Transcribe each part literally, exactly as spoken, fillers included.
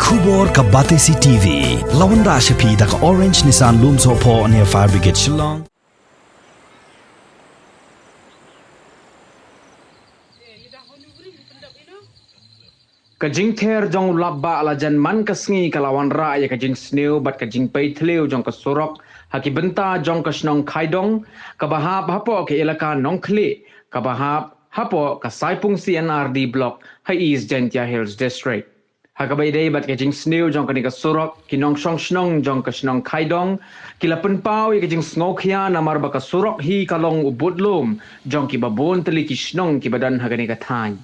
Khubor ka Batesi T V. La wanrah sha phi da ka Orange Nissan Lumsohphoh near Fire Brigade Shillong. Ka jingther jong u lapbah la jan man ka sngi ka la wanrah ïa ka jingsniew bad ka jingpei thliew jong ka surok ha ki bynta jong ka shnong Khaidong, kaba hap hapoh ka elaka Nongkhlieh, kaba hap hapoh ka Saipung C and R D Block ha East Jaintia Hills District. Ha kaba ïadei bad ka jingsniew jong kane ka surok, ki nongshong shnong jong ka shnong Khaidong ki la pynpaw ïa ka jingsngewkhia namar ba ka surok hi ka long u budlum jong kiba bun tylli ki shnong kiba don ha kane ka thaiñ.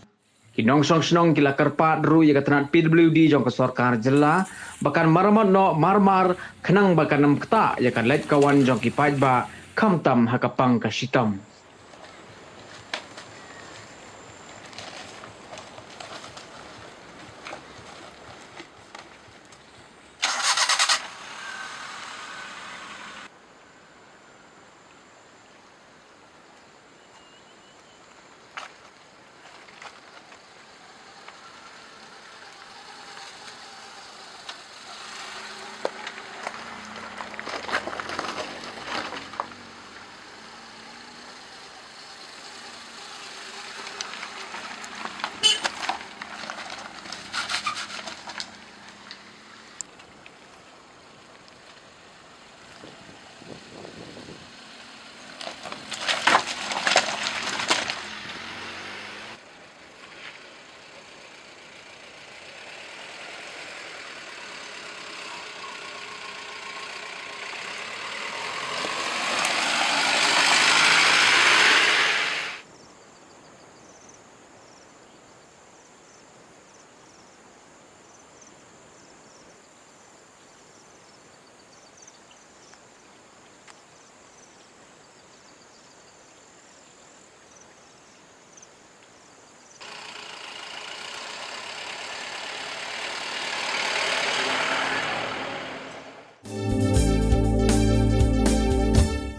Ki nongshong shnong ki la kyrpad ruh ïa ka tnat P W D jong ka sorkar jylla ba kan maramot noh marmar khnang ba kan ym ktah ïa ka leit ka wan jong ki paidbah khamtam ha ka pang ka shitom.